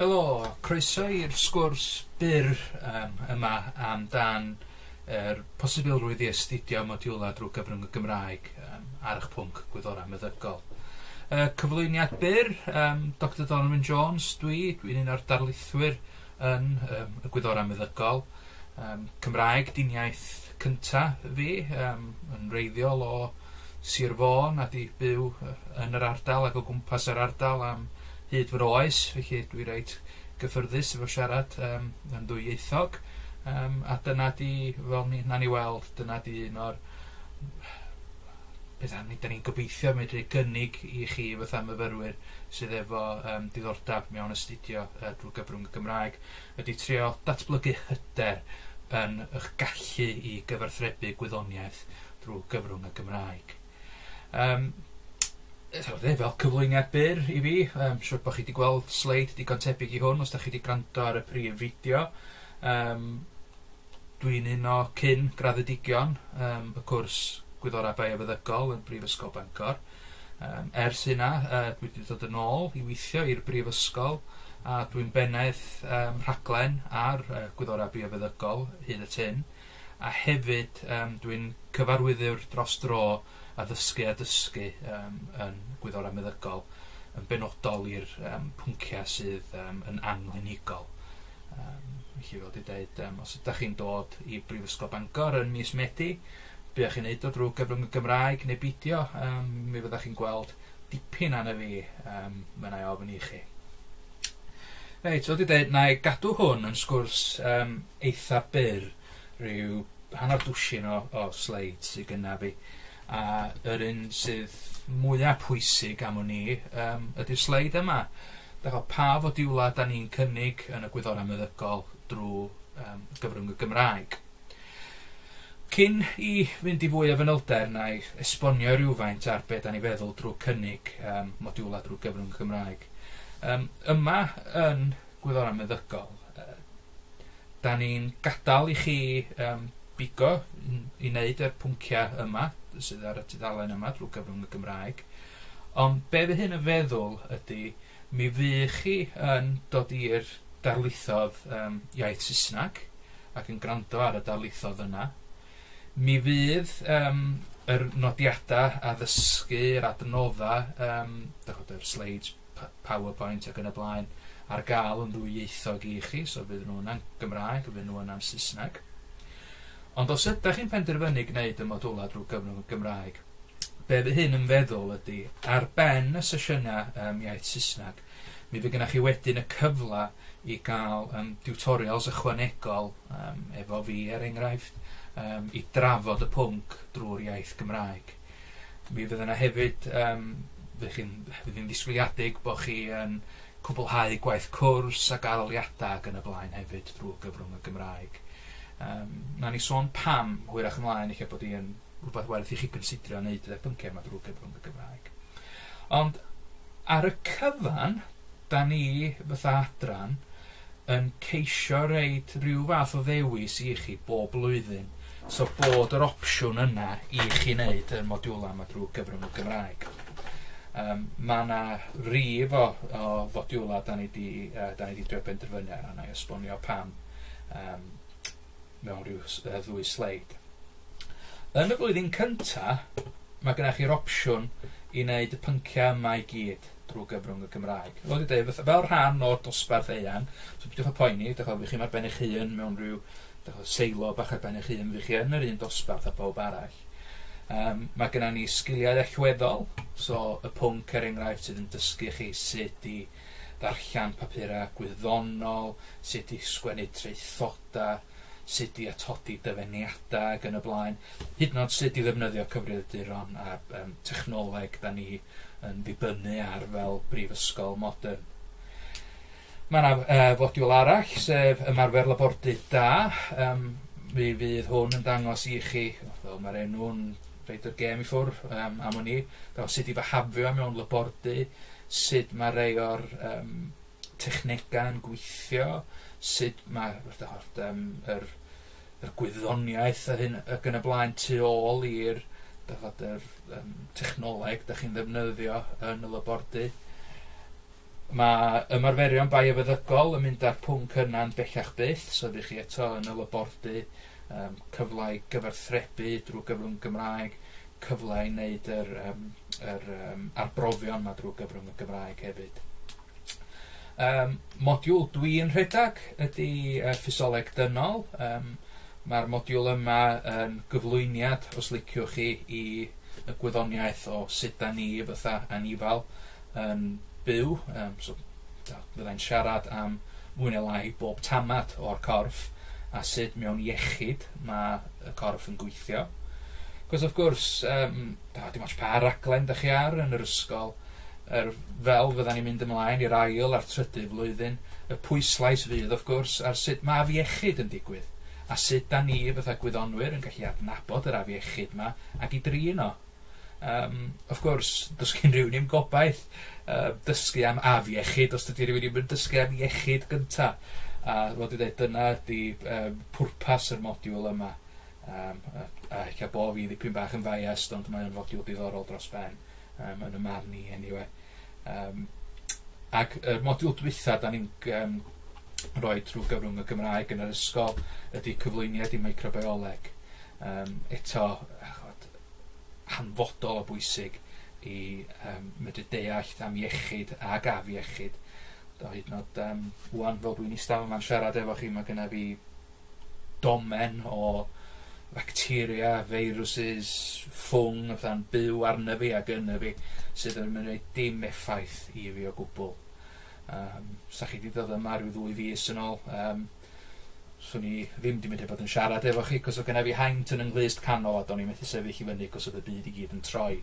Helo, croeso i'r sgwrs byr yma amdan yr posibilrwydd i astudio modiwla drwy gyfrwng y Gymraeg ar eich pwnc gwyddorau meddygol. Cyflwyniad byr, Dr Donovan Jones dwi'n un o'r darlithwyr yn y gwyddorau meddygol. Cymraeg di'n iaith cynta fi, yn wreiddiol o Sir Fôn a di byw yn yr ardal ac o gwmpas yr ardal am hyd fy oes, felly dwi reit gyffyrddus efo siarad yn ddwyieithog. A dyna di, fel ni, nawn ni weld, dyna di un o'r pethau da ni'n gobeithio medru gynnig i chi fatha myfyrwyr sydd efo diddordeb mewn astudio drwy gyfrwng y Gymraeg, ydy trio datblygu hyder yn eich gallu i gyfathrebu gwyddoniaeth drwy gyfrwng y Gymraeg. Fel cyflwyniad byr i fi, siŵr bod chi wedi gweld sleid digon tebyg i hwn os da chi wedi gwrando ar y prif fideo. Dwi'n un o cyn graddedigion y cwrs Gwyddorau Biofeddygol yn Brifysgol Bangor. Ers hynna, dwi wedi dod yn ôl i weithio i'r Brifysgol a dwi'n bennaeth rhaglen ar Gwyddorau Biofeddygol hyd at hyn. A hefyd dwi'n cyfarwyddwr dros dro addysgu a dysgu yn Gwyddorau Meddygol yn benodol i'r pwnciau sydd yn anghlinigol. Felly fel dwi'n dweud, os ydych chi'n dod i Brifysgol Bangor yn mis Medi, buo chi'n neud o drwy gyfrwng y Gymraeg neu beidio, mi fyddech chi'n gweld dipyn arna fi, mae 'na i ofyn i chi. Reit, fel dwi'n dweud, na i gadw hwn yn sgwrs eitha byr, rhyw hanner dwsin o sleids sydd gynna fi. A yr un sydd mwyaf pwysig am wn i ydy'r sleid yma. Dach pa fodiwla da ni'n cynnig yn y gwyddorau meddygol drwy gyfrwng y Gymraeg. Cyn i fynd i fwy o fanylder, na i esbonio rhywfaint ar be da ni feddwl drwy cynnig modiwla drwy gyfrwng y Gymraeg. Yma yn gwyddorau meddygol, da ni'n gadael i chi bigo i wneud yr pwnciau yma sydd ar y tudalen yma drwy gyfrwng y Gymraeg. Ond be fydd hyn yn feddwl ydy mi fydd chi yn dod i'r darlithoedd iaith Saesneg ac yn gwrando ar y darlithoedd yna. Mi fydd yr nodiadau addysgu, yr adnoddau, yr slides, PowerPoint ac yn y blaen, ar gael yn ddwyieithog i chi, so fydd nhw yna'n Gymraeg, fydd nhw yna'n Saesneg. Ond os ydych chi'n penderfynu gwneud y modwla drwy gyfrwng y Gymraeg, be fydd hyn yn feddwl ydy, ar ben y sesiynau iaith Saesneg, mi fydd gennych chi wedyn y cyfle i gael tutorials ychwanegol efo fi, er enghraifft, i drafod y pwnc drwy'r iaith Gymraeg. Mi fydd yna hefyd, fydd hi'n ddisgwyliedig bod chi yn cwblhau gwaith cwrs ac arholiadau ac yn y blaen hefyd drwy gyfrwng y Gymraeg. Nawn ni sôn pam hwyrach ymlaen ella bod hi'n rhywbeth werth i chi considrio wneud y pynciau yma drwy gyfrwng y Gymraeg. Ond ar y cyfan, da ni fatha adran yn ceisio roid rhyw fath o ddewis i chi bob blwyddyn, so bod yr opsiwn yna i chi wneud y modiwla yma drwy gyfrwng y Gymraeg. Mae yna rif o fodiwla da ni di drio benderfynu ar, a na i esbonio pam mewn rhyw ddwy sleid. Yn y flwyddyn cynta, mae gennych chi'r opsiwn i wneud y pynciau yma i gyd drwy gyfrwng y Gymraeg. Fel dwi'n dweud, fel rhan o'r dosbarth eang, so peidiwch â poeni, dach chi ar ben eich hun mewn rhyw seilo bach ar ben eich hun, fydd chi yn yr un dosbarth â pawb arall. Mae gennym ni sgiliau allweddol, so y pwnc er enghraifft sydd yn dysgu chi sut i ddarllen papurau gwyddonol, sut i sgwennu traethodau, sut i atodi dyfyniadau ac yn y blaen, hyd yn oed sut i ddefnyddio cyfrifiaduron a technoleg da ni yn dibynnu ar fel brifysgol modern. Mae yna fodiwl arall, sef ymarfer labordy da. Mi fydd hwn yn dangos i chi, fel mae'r enw'n rhoid yr gêm i ffwrdd am wn i, fel sut i fihafio mewn labordy, sut mae rhai o'r technegau yn gweithio, sut mae'r yr gwyddoniaeth a hyn ac yn y blaen tu ôl i'r technoleg da chi'n ddefnyddio yn y labordy. Mae ymarferion biofeddygol yn mynd â'r pwnc yna'n bellach byth, so ydych chi eto yn y labordy, cyfle i gyfathrebu drwy gyfrwng Gymraeg, cyfle i wneud yr arbrofion yma drwy gyfrwng y Gymraeg hefyd. Modiwl dwi'n rhedeg ydy ffisoleg dynol. Mae'r modiwl yma yn gyflwyniad, os liciwch chi, i y gwyddoniaeth o sut da ni fatha anifal yn byw. So, fyddai'n siarad am mwy neu lai bob tamad o'r corff a sut mewn iechyd mae y corff yn gweithio. Cos wrth gwrs, dim ots pa raglen da chi ar yn yr ysgol, fel fyddan ni'n mynd ymlaen i'r ail a'r trydydd flwyddyn, y pwyslais fydd, wrth gwrs, ar sut mae afiechyd yn digwydd, a sut da ni fatha gwyddonwyr yn gallu adnabod yr afiechyd yma ac i drin o. Wrth gwrs, does gen rhywun ddim gobaith dysgu am afiechyd os dydy rhywun ddim yn dysgu am iechyd gynta. A fel dwi'n dweud, dyna ydy pwrpas yr modiwl yma. A ella bo fi ddipyn bach yn biased, ond mae'n fodiwl diddorol dros ben yn y marn i anyway. Ac y modiwl dwytha da ni'n rhoi trwy gyfrwng y Gymraeg yn yr ysgol ydy cyflwyniad i microbioleg. Eto, ch'od, hanfodol o bwysig i medru deall am iechyd ag afiechyd. Do, hyd yn oed wan fel dwi'n eistedd yma'n siarad efo chi, mae genna fi domen o bacteria, viruses, ffwng, fatha'n byw arno fi ac yno fi, sydd yn mynd i dim effaith i fi o gwbl. Sa chi wedi dod yma rhyw 2 fis yn ôl, swn i ddim wedi mynd i bod yn siarad efo chi, cos oedd genna fi haint yn 'y nghlust canol a do'n i'n methu sefyll i fyny cos oedd y byd i gyd yn troi.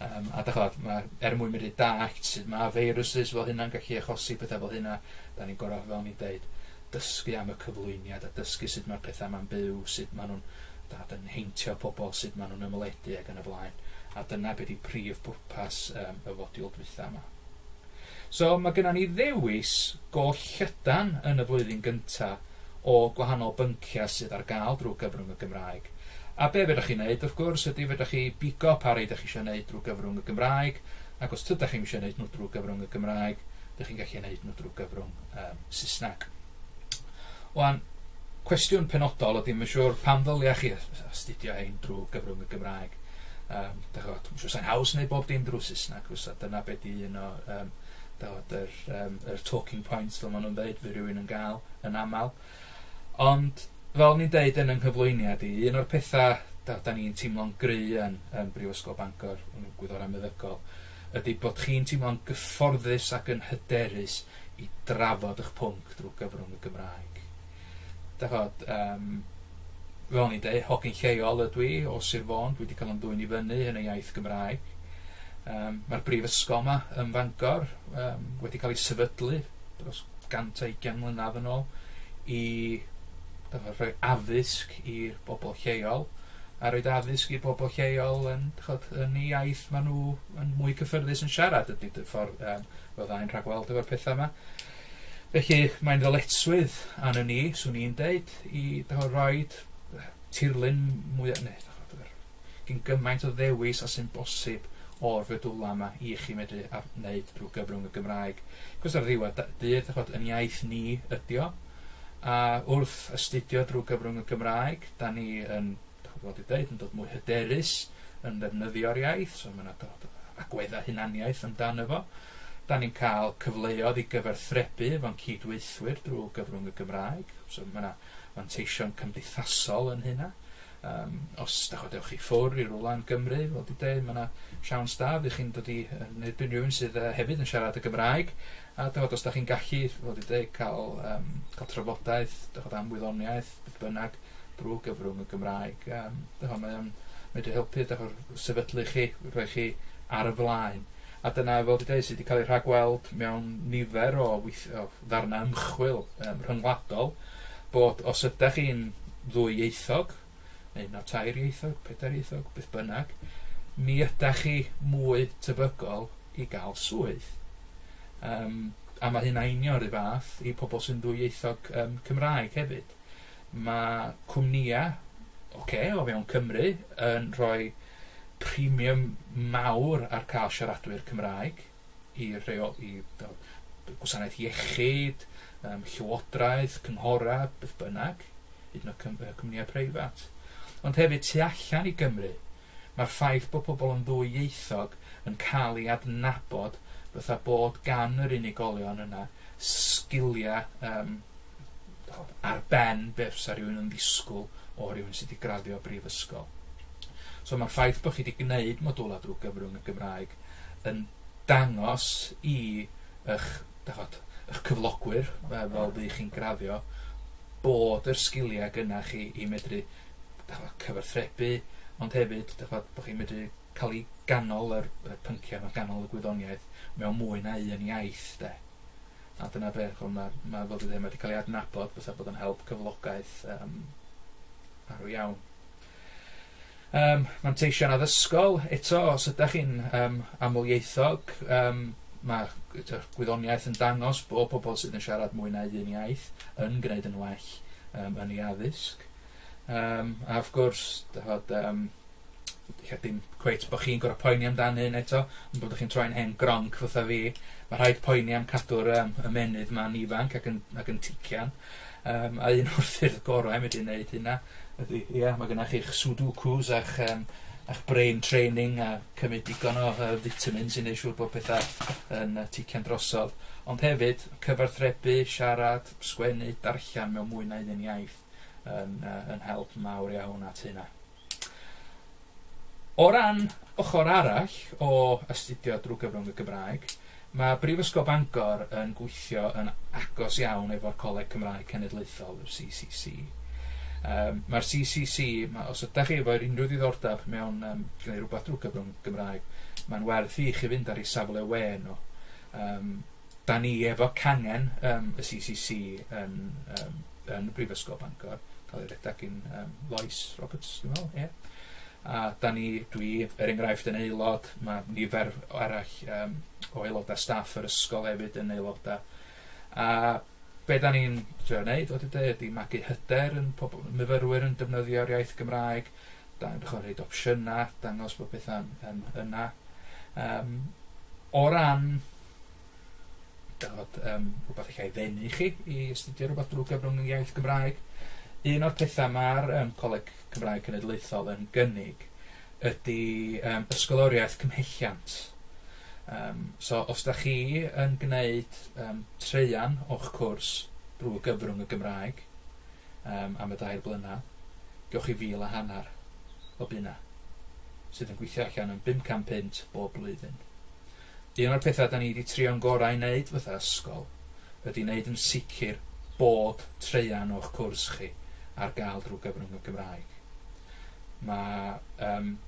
A dych chi'bod, er mwyn medru dallt sut mae viruses fel hynna'n gallu achosi pethau fel hynna, da ni'n gorfod, fel ni'n deud, dysgu am y cyflwyniad a dysgu sut mae'r pethau yma'n byw, sut maen nhw'n dad yn heintio pobl, sut maen nhw'n ymledu ac yn y blaen. A dyna beth ydi prif bwrpas y fodiwl dwytha yma. So mae gennym ni ddewis go llydan yn y flwyddyn gyntaf o gwahanol bynciau sydd ar gael drwy gyfrwng y Gymraeg. A be fedrwch chi wneud, wrth gwrs, ydy fedrwch chi bigo pa rei ydych chi eisiau gwneud drwy gyfrwng y Gymraeg, ac os tydych chi'n eisiau gwneud nhw drwy gyfrwng y Gymraeg, ydych chi'n gallu gwneud nhw drwy gyfrwng Saesneg. Wan, cwestiwn penodol ydy, mae'n siŵr, pam ddylia chi astudio hein drwy gyfrwng y Gymraeg? Dych chi'n siŵr sa'n haws wneud bob dim drwy Saesneg, fysa dyna beth di un o yr talking points fel maen nhw'n dweud, fydd rhywun yn gael yn aml. Ond, fel ni'n deud yn yng nghyflwyniad i, un o'r pethau da ni'n teimlo'n gry yn Brifysgol Bangor, yn gwyddorau meddygol, ydy bod chi'n teimlo'n gyfforddus ac yn hyderus i drafod eich pwnc drwy gyfrwng y Gymraeg. Dych ch'od, fel ni'n deud, hogyn lleol ydw i o Sir Fôn, dwi wedi cael yn dwyn i fyny yn y iaith Gymraeg. Mae'r brifysgol yma yn Fangor wedi cael ei sefydlu dros 120 mlynedd yn ôl i rhoi addysg i'r bobl lleol a rhoi addysg i'r bobl lleol yn, ch'od, yn ei iaith maen nhw yn mwy cyffyrddus yn siarad ydy y ffordd fyddai'n rhagweld efo'r pethau yma. Felly mae'n ddyletswydd arno ni, swn i'n deud, i roed tirlun mwy, neu gyn gymaint o ddewis a sy'n bosib o'r fodwla yma i chi medru wneud drwy gyfrwng y Gymraeg. Cos ar ddiwedd dydd, ch'od, yn iaith ni ydi o, a wrth astudio drwy gyfrwng y Gymraeg, da ni yn, fel dwi'n deud, yn dod mwy hyderus yn ddefnyddio'r iaith, so mae yna agweddau hunaniaeth amdano fo. Da ni'n cael cyfleoedd i gyfathrebu efo'n cydweithwyr drwy gyfrwng y Gymraeg, so mae yna manteision cymdeithasol yn hynna. Os da ch'od, ewch chi ffwrdd i rwla yn Gymru, fel dwi'n deud, mae yna siawns da fydd chi'n dod i neud rhywun sydd hefyd yn siarad y Gymraeg. A da ch'od, os da chi'n gallu, fel dwi'n deud, cael trafodaeth, da ch'od, am wyddoniaeth, beth bynnag, drwy gyfrwng y Gymraeg. Da ch'od, mae o'n medru helpu, da ch'od, sefydlu chi, rhoi chi ar y flaen. A dyna, fel dwi'n deud, sydd wedi cael ei rhagweld mewn nifer o ddarnau ymchwil rhyngwladol, bod os ydych chi'n ddwyieithog, neu na tair ieithog, pedair ieithog, beth bynnag, mi ydych chi mwy tebygol i gael swydd. A mae hynna union rhyw fath i pobl sy'n ddwyieithog Cymraeg hefyd. Mae cwmnïau, okay, o fewn Cymru, yn rhoi premium mawr ar cael siaradwyr Cymraeg i gwasanaeth iechyd, llywodraeth, cynghora, beth bynnag, hyd yn oed cwmnïau preifat. Ond hefyd tu allan i Gymru, mae'r ffaith bod pobl yn ddwyieithog yn cael ei adnabod fatha bod gan yr unigolion yna sgiliau ar ben beth fysa rhywun yn ddisgwyl o rhywun sydd wedi graddio brifysgol. So mae'r ffaith bod chi wedi gwneud modwla drwy gyfrwng y Gymraeg yn dangos i eich, dachod, eich cyflogwyr, fel ddych chi'n graddio, bod yr sgiliau gynna chi i medru, dachod, cyfathrebu, ond hefyd, dachod, bod chi'n medru cael ei ganol yr pynciau yma, ganol y gwyddoniaeth, mewn mwy na un iaith, de. A dyna beth, mae, ma, fel dwi'n dweud, mae wedi cael ei adnabod fatha bod yn help cyflogaeth arw iawn. Manteision addysgol, eto, os ydych chi'n amlieithog, mae gwyddoniaeth yn dangos bod pobl sydd yn siarad mwy na un iaith yn gwneud yn well yn ei addysg. A wrth gwrs, dychod, dim cweit bod chi'n gorfod poeni amdan hyn eto, ond bod chi'n troi'n hen gronc fatha fi, mae rhaid poeni am cadw'r ymennydd ma'n ifanc ac yn tician. A un o'r ffyrdd gorau medru wneud hynna ydy, ia, mae gennych chi'ch sudokus a'ch brain training a cymryd digon o vitamins i wneud siŵr bod pethau yn tician drosodd. Ond hefyd, cyfathrebu, siarad, sgwennu, darllen mewn mwy na un iaith yn help mawr iawn at hynna. O ran ochr arall o astudio drwy gyfrwng y Gymraeg, mae Brifysgol Bangor yn gweithio yn agos iawn efo'r Coleg Cymraeg Cenedlaethol, y CCC. Mae'r CCC, os ydych chi efo unrhyw ddiddordeb mewn gwneud rhywbeth drwy gyfrwng Gymraeg, mae'n werth i chi fynd ar ei safle we nhw. Da ni efo cangen y CCC yn Brifysgol Bangor, cael ei redeg gyn Lois Roberts, dwi'n meddwl, ie. Yeah. A da ni, dwi, er enghraifft, yn aelod, mae nifer arall o aelodau staff yr ysgol hefyd yn aelodau. A be da ni'n trio wneud, fel dwi'n dweud, ydy magu hyder yn pobl, myfyrwyr yn defnyddio'r iaith Gymraeg, rhoid opsiynau, dangos bod pethau'n yna. O ran rhywbeth allai ddenu chi i astudio rhywbeth drwy gyfrwng y iaith Gymraeg, un o'r pethau mae'r Coleg Cymraeg Cenedlaethol yn gynnig ydy ysgoloriaeth cymhelliant. So os da chi yn gwneud traean o'ch cwrs drwy gyfrwng y Gymraeg am y 2 blynedd, gewch chi 1,500 o bunna, sydd yn gweithio allan yn 500 punt bob blwyddyn. Un o'r pethau da ni wedi trio'n gorau i wneud fatha ysgol ydy wneud yn sicr bod traean o'ch cwrs chi ar gael drwy gyfrwng y Gymraeg. Mae,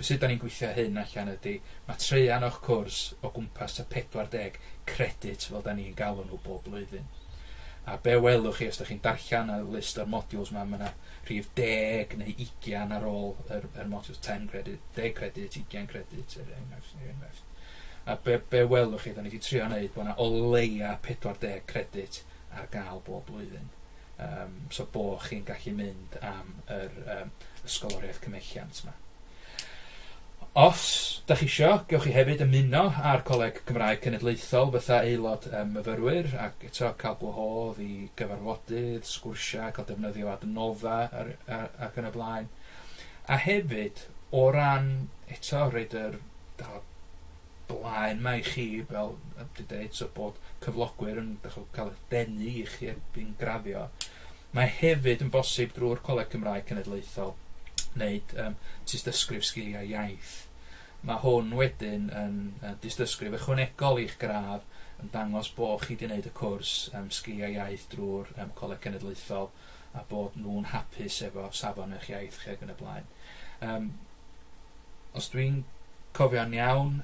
sut da ni'n gweithio hyn allan ydy, mae traean o'ch cwrs o gwmpas y 40 credit fel da ni'n galw nhw bob blwyddyn. A be welwch chi os da chi'n darllen y list o'r modules ma, mae yna rhif 10 neu 20 ar ôl yr modules, 10 credit, 10 credit, 20 credit, er enghraifft. A be welwch chi, da ni wedi trio wneud bod yna o leia 40 credit ar gael bob blwyddyn. So bo chi'n gallu mynd am yr ysgoloriaeth cymhelliant yma. Os da chi isio, gewch chi hefyd ymuno â'r Coleg Cymraeg Cenedlaethol fatha aelod myfyrwyr ac eto cael gwahodd i gyfarfodydd, sgwrsiau, cael defnyddio adnoddau ac yn y blaen. A hefyd, o ran eto roid yr blaen ma i chi, fel dwi'n dweud, so bod cyflogwyr yn cael eu denu i chi erbyn graddio, mae hefyd yn bosib drwy'r Coleg Cymraeg Cenedlaethol wneud tystysgrif sgiliau iaith. Mae hwn wedyn yn dystysgrif ychwanegol i'ch gradd yn dangos bod chi wedi gwneud y cwrs sgiliau iaith drwy'r Coleg Cenedlaethol a bod nhw'n hapus efo safon eich iaith chi ac yn y blaen. Os dwi'n cofio'n iawn,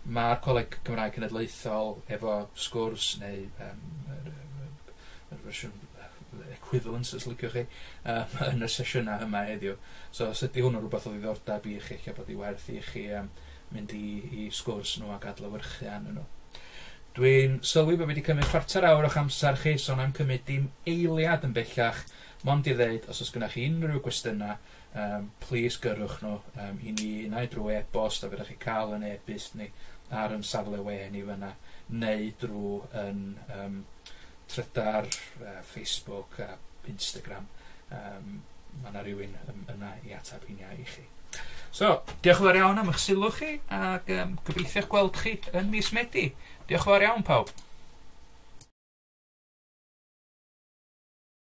mae'r Coleg Cymraeg Cenedlaethol efo sgwrs neu yr fersiwn equivalence, os liciwch chi, yn y sesiynau yma heddiw. So os ydy hwn yn rhywbeth o ddiddordeb i chi, ella bod i werth i chi mynd i sgwrs nhw ac adlewyrchu arnyn nhw. Dwi'n sylwi bod fi wedi cymryd chwarter awr o'ch amser chi, so na'm cymryd dim eiliad yn bellach, mond i ddeud, os oes gennych chi unrhyw gwestiynau, please gyrrwch nhw i ni, neu drwy e-bost, a fedrwch chi cael yn e-byst ni ar yn safle we ni fyna, neu drwy yn Trydar, Facebook a Instagram. Mae yna rhywun yna i ateb hynna i chi. So, diolch yn fawr iawn am eich sylw chi ac gobeithio'ch gweld chi yn mis Medi. Diolch yn fawr iawn pawb.